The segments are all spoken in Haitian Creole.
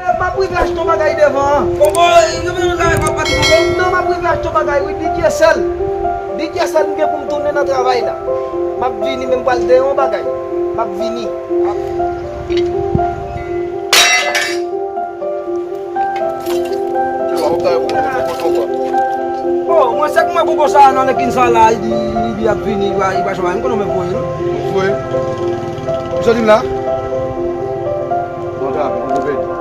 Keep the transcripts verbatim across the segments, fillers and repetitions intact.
M ap rive achte yon bagay devan an. Kongo, yo vin travay pa pati Kongo? Non, m ap rive achte yon bagay, wi, Didyesèl. Didyesèl, m gen pou m tounen nan travay la. M ap vini, men m pral dèyè yon bagay. M ap vini. Bon, mwen se k mwen Kongo sa a nan lekin sa la, li, li, li ap vini, li va, li va choma. M konnen mwen voye l. Voye. Misye di m la? Bon, ta, bon, bon, bon.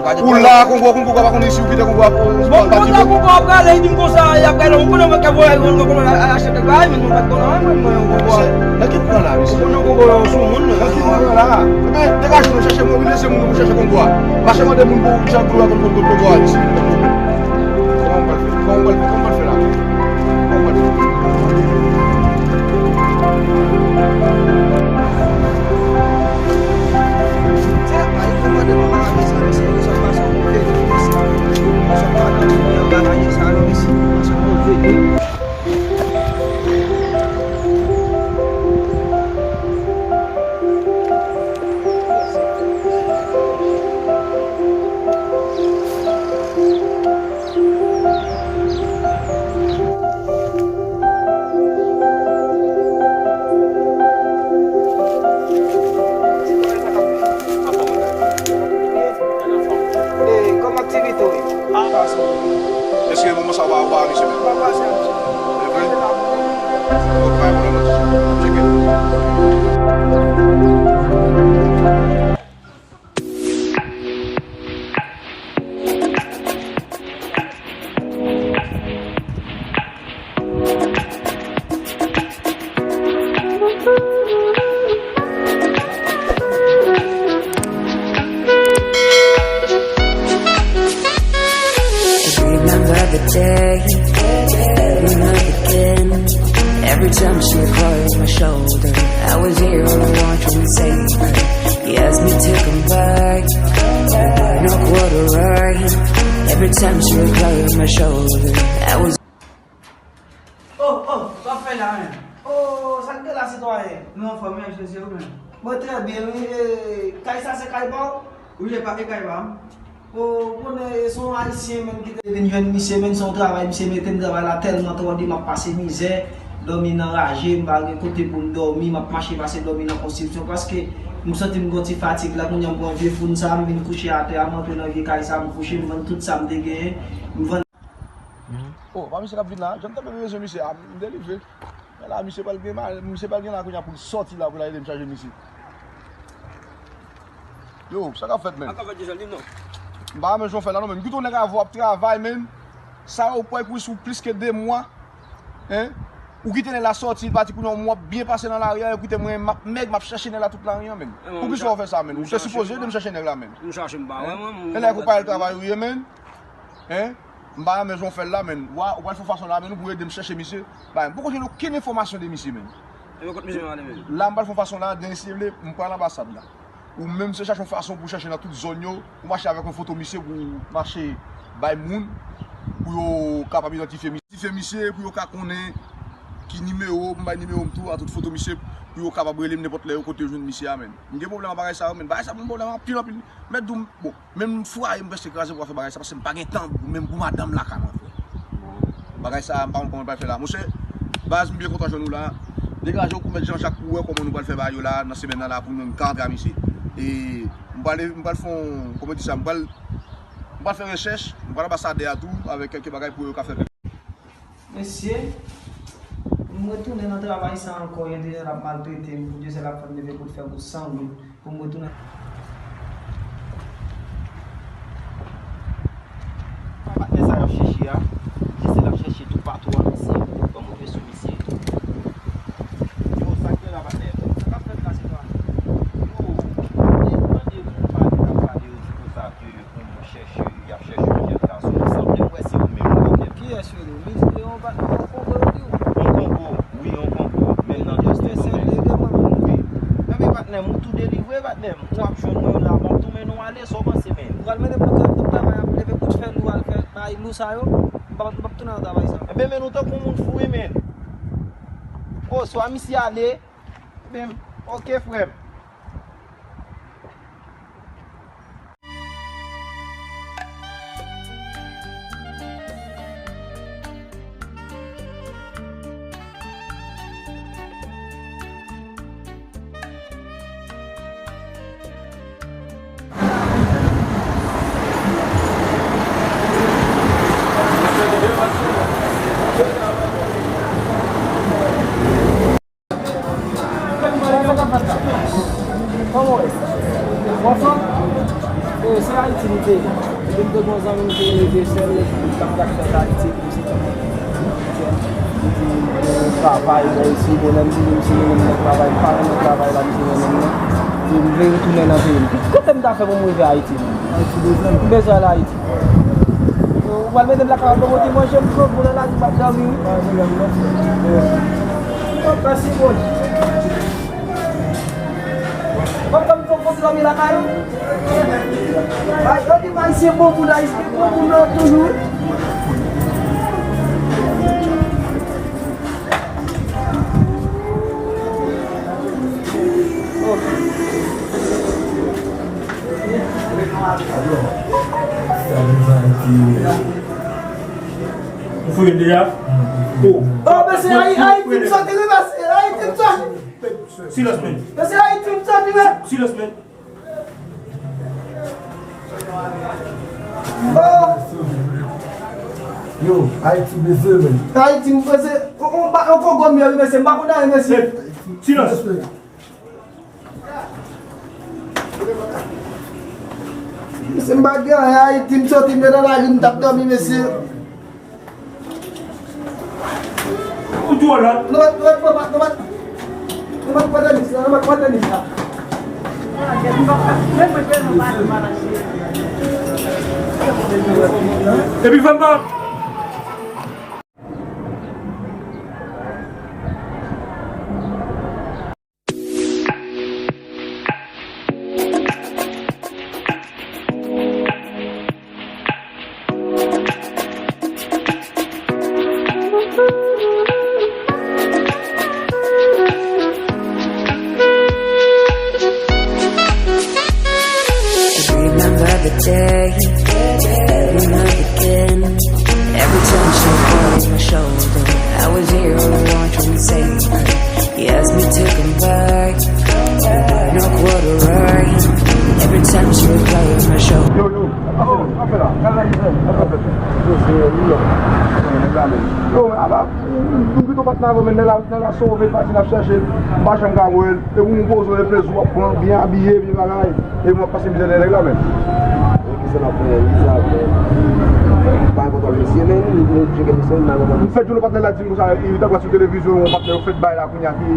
Ou la, Kongo, Kongo, pa konn isi, ou kite Kongo ap. Bon, konsa Kongo ap prale, li di m konsa, y ap prale, ou konnen mwen ka voye, ou konnen achte kèk bagay, men mwen pa t konnen, mwen, mwen, Kongo. Nan ki pran la, mesye? Ou konnen Kongo yo sou moun, nan ki pran la? Ebyen, degaje nou, chèche moun, wi, lese moun pou chèche Kongo a. Mache mande moun pou jan pou yo konn Kongo a isi. Kòman w pral fè? Kòman w pral fè? Kòman w pral fè la? Kòman w pral fè? Kòm aktivite w ye? Èske moman sa w pa, w pa misye menm? E vre? Ok, pa gen pwoblèm, non. Tcheke. Remember the day, every night again. Every time she would cry on my shoulder, I was here all along trying to save her. He asked me to come back, no quarter right. Every time she would cry on my shoulder, I was. Oh, oh, sa w ap fè la menm? Oh, sa k gen la, sitwayen? Nou anfòm, mèsi, e ou menm? Mwen trè byen, wi. E, kay sa se kay pa w? Wi, e pa, e kay pa m. Oh, ou konnen, e se yon Ayisyen menm ki te vin jwenn misye, menm se yon travay misye mete m, travay la tèlman twò di, m ap pase mizè, dòmi nan raje, m pa gen kote pou m dòmi, m ap mache pase dòmi nan konstriksyon, paske m santi m gen yon ti fatig la, kounye a m pran vye foun sa, m vin kouche atè a, m antre nan vye kay sa, m kouche, m vann tout sa m te genyen, m vann. Oh, pa misye k ap vin la? Jan m tanpri bezwen misye a, m delivre. Men la, misye pral gen mal, misye pral gen la kounye a pou l sòti la, pou l al ede m chaje misye. Yo, sa k ap fèt, menn? Sa k ap fèt, Gisèl, di m non. M pa renmen jan w fè la, non, menn. M kite yon nèg avè w ap travay, menn. Sa yo pran pou sou plis ke de mwa. Hein? Ou kite nèg la sòti, li pati kounye a, yon mwa byen pase nan lari a, yo kite mwen, m ap mèg, m ap chèche nèg la tout lari a, menn. Poukisa w fè sa, menn? Ou te sipoze ede m chèche nèg la, menn. M chache, m pa wè, mwen. E nèg ou pa al travay ou ye, menn? Hein? M pa renmen jan w fè l la, menn. Wa, ou pral fè yon fason la, menn, ou pou ede m chèche misye. Ba, m poko jwenn okenn enfòmasyon de misye, menn. Ebyen, kot misye prale, menn? La, m pral fè yon fason la, demen si Dye vle, m pral anbasad la. Ou menm, se chache yon fason pou chèche nan tout zòn yo, ou mache avèk yon foto misye pou mache bay moun, pou yo kapab idantifye misye, pou yo ka konnen ki nimewo, m bay nimewo m tou, a tout foto misye, pou yo kapab rele m nenpòt lè yo kote yo jwenn misye a, menn. M gen pwoblèm ak bagay sa yo, menn. Bagay sa ban m pwoblèm anpil, anpil. Mèt di w, bon, menm fwaye m prèske kraze pou afè bagay sa, paske m pa gen tan pou, menm pou madanm lakay mwen, frè. Bagay sa, m pa konn kòman m pral fè la. Monchè, baz, m byen kontan jwenn ou la. Degaje w pou mèt Jean Jacques pou wè kòman nou pral fè bagay yo la, nan semèn nan la, pou nou menm ka antre a misye. E m pral, m pral fè yon, kòman di sa, m pral, m pral fè rechèch, m pral anbasadè a tou, avèk kèlke bagay pou yo ka fè. Mesye, m retounen nan travay sa ankò, yo deja l ap maltrete m, Dieu seul ap fè m leve pou l fè gwo san goud pou m retounen. Patnè sa y ap chèche a, Dieu seul ap chèche toupatou a, mesye. Ban m ouvè sou misye. Yo, sa k gen la, patnè? Sa k ap fèt la, se pa? Yo, m te tande moun pale, k ap pale, yo di konsa ke Pou yo chèche, y ap chèche yon jèn gason. Sanble m wè se ou menm, wi, patnè m. Kiyès yo di w? Miz, e yon pa, yon Kongo yo di w? Yon Kongo, wi, yon Kongo. Menm nan Jòs Tendo menm. Wi. Ebyen, patnè m, ou tou delivre, patnè m. Ou ap jwenn mwen la, m ap tou mennen w ale, sa w panse, menn? Ou pral mennen m nan tout travay ap leve kout fè lou, al fè bagay lou sa yo. M p ap, m p ap tounen nan travay sa. Ebyen, menn, ou tankou moun fou, wi, menn. O, swa misye ale. Ebyen, oke, frè m. Se Ayiti m te ye. Epi m te gen yon zanmi m te rele Dyesèl, epi l t ap gad fèt Ayiti, epi m se tankou, li di, li di, bon, travay, bon, isi, bon, lè m di li, m se mennen m nan travay, m pa renmen travay la, m se mennen m nan. Epi m vle retounen nan peyi m. Ki kote m ta fè pou m rive Ayiti menm? Ayiti bezwen m. M bezwen al Ayiti. Ou pral mete m lakay ou, bon, kote manje m, bon, pou lè lari m ap dòmi, wi. Pa gen pwoblèm, non. Bon, mèsi, Bondye. Bon, kòm fòk pou dòmi lakay ou. Ay, yo di m Ayisyen bon moun, Ayisyen bon moun nan toujou. Ou fouye deja? Oh, men se Ay-, Ayiti m soti, wi, men se Ayiti m soti. Silans, men. Men se Ayiti m soti, men. Silans, men. Oh. Yo, Ayiti bezwen, men. Ayiti m bezwen. On, on, on, on kongo m ye, wi, men se m pa konn anyen, men se. Hey, silans. Mesye, m pa gen anyen Ayiti, m soti, m te nan lari, m t ap dòmi, mesye. Ou di w la? Non, non, non, non, non, non, non, non, non, non. Epi fè m pa. Remember the day, remember again. Every time she called my shoulder, I was here all alone trying to say, he asked me to come back. But no quarter right. Every time she would call my shoulder. Yo, yo, sa fè la? Sa fè la? Yo, men, apa, nou pito pa t nan avè, men nèg la, nèg la sove, pati n ap chèche, m pa janm ka wè l. E pou moun poze w, e plezi w ap pran, byen abiye, byen bagay. E mwen ap pase mizè nan nèg la, men. E kisa n ap fè, kisa n ap fè? M pa gen kontwòl mesye, men, nou, nou tcheke mesye, m pa gen kontwòl. M fèk jwenn yon patnè la di m konsa, li t ap sou televizyon, yon patnè yo fèk bay la, kounye a ki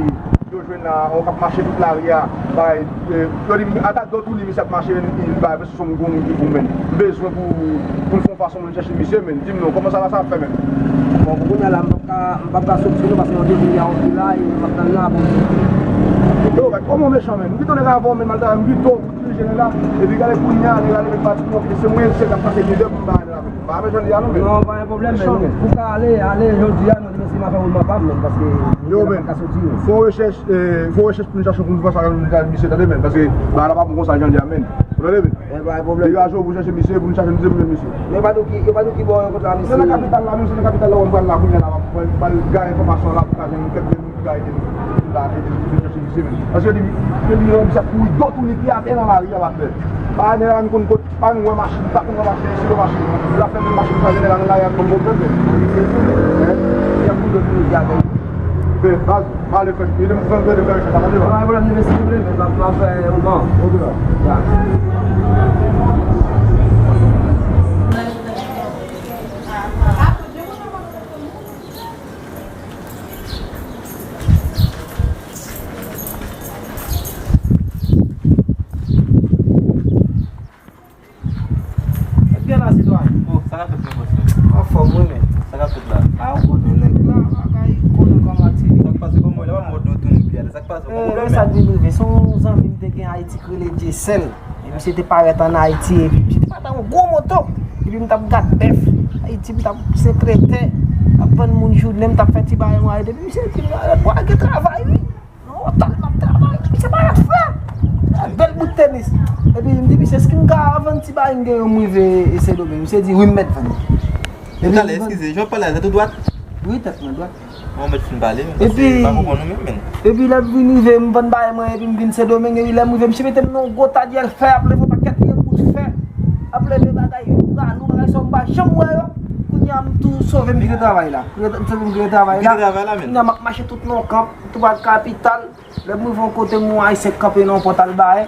yo jwenn la, yon k ap mache tout lari a, bay, e, yo di m, ata dòt ou li, misye ap mache, men, li bay, sou yon gwo moun ki gou, men. M bezwen pou, pou m fè yon fason pou m chèche misye, men. Di m non, kòman sa la sa ap fè, men? Bon, pou kounye a la, m p ap ka, m p ap ka soti non, paske yon de moun y a yon vila, e m ap tann la, bon. Yo, gad, kòman w mechan, men? M kite w nèg avè w, men, m al travay, m kite w pou dirije nèg la, epi gade kounye a, nèg la leve pati pou yon vide, se mwen sèl k ap pase mizè pou m bay nèg la, men. Pa bezwen di a non, men. Non, pa gen pwoblèm, men. Mechan, men. Ou ka ale, ale jodi a, non, demen si m ap fè woul m ap ap, men, paske yo, men, pa ka soti, men. Fò w rechèche, e, fò w rechèche pou n chache pou n fè sa, pou n gade misye, tande, men, paske bagay la pa bon konsa, jan l ye a, men. Ou tande, men? E, pa gen pwoblèm. Degaje w pou chèche misye, pou n chache misye, pou jwenn misye. Men yo pa di w ki, yo pa di w ki bò yo kontre a misye. Se nan kapital la, menm se nan kapital la, w pral la, kounye a la, w pral, pral gaye enfòmasyon la, pou ka jwenn kèk moun ki ka ede nou, pou n ka ede nou, pou n chèche misye, men. Paske yo di, yo di, yo, misye ap kouri dòt ou, li pi atè nan lari a, patnè. Pa nèg la, m konn kot. Pa nou wè machin, pa nou wè machin, si wè machin, la fè men machin pa jeneral la, y ap konn pwoblèm, men. Y ap konn pwoblèm pou nou di avè l. Men, baz, m ale fè, ede m fè, ede m fè rechèch, sa pa de la. Pa pwoblèm, li mesi, men m ap, m ap fè yon ban. Ok, la. Ya. Sa k gen la, sitwayen? Oh, sa k ap fèt, men, bòs la? Anfòm, wi, men. Sa k ap fèt la? A, ou konnen nèg la, bagay, ou konnen kòman ti. Sa k pase, kòman w ye la? Pa mòd nou tounen pi ale. Sa k pase, ou pa konprann, men? Sa k vin rive, se yon zanmi m te gen Ayiti k rele Dyesèl. E misye te parèt ann Ayiti, epi misye te parèt ak yon gwo moto. Epi m t ap gad bèf. Ayiti, m t ap sekretè, ap vann moun jounen, m t ap fè ti bagay mwen, epi misye di m, "Bwa, gen travay, wi." Nan otèl m ap travay, misye parèt frè. Bèl bout tenis. Epi m di misye, "Èske m ka vann ti bagay m genyen m rive Sendomeng?" Misye di, "Wi, m mèt vann." Epi talè, eskize, jan w pale a, tèt ou dwat? Wi, tèt mwen dwat. Mwen mèt fin pale, men, paske m pa konprann ou menm, men. Epi lè m vin rive, m vann bagay mwen, epi m vin Sendomeng, epi lè m rive, misye mete m nan yon gwo tadyèl fè, ap leve yon pakèt vye bout fè, ap leve bagay, galou, bagay sa yo m pa janm wè yo. Kounye a, m tou sove, m kite travay la. M sove, m kite travay la. Kite travay la, men. Kounye a, m ap mache tout nan yon kan. Tou ba kapital, lè m rive yon kote, m wè yon Ayisyen kanpe nan yon pòt al bare.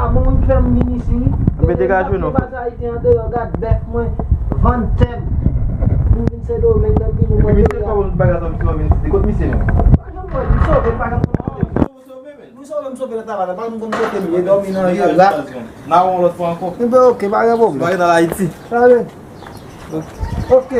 pa bon wi k fè m vin isi wi. Mete kajou non. Pase Ayiti andeyò, gad bèf mwen, vann tè m. M vin Sendomeng, m vin Epi misye pa bon bagay sa misye pa vin isi. Kot misye menm? Pa janm wè, m sove, pa janm konn kote m ye. M sove, m sove nan travay la, pa janm konn kote m ye, dòmi nan riyèl la. N a wè yon lòt fwa ankò. Ebyen, ok, pa gen pwoblèm. Pa gen nan Ayiti. Pa gen. Ok.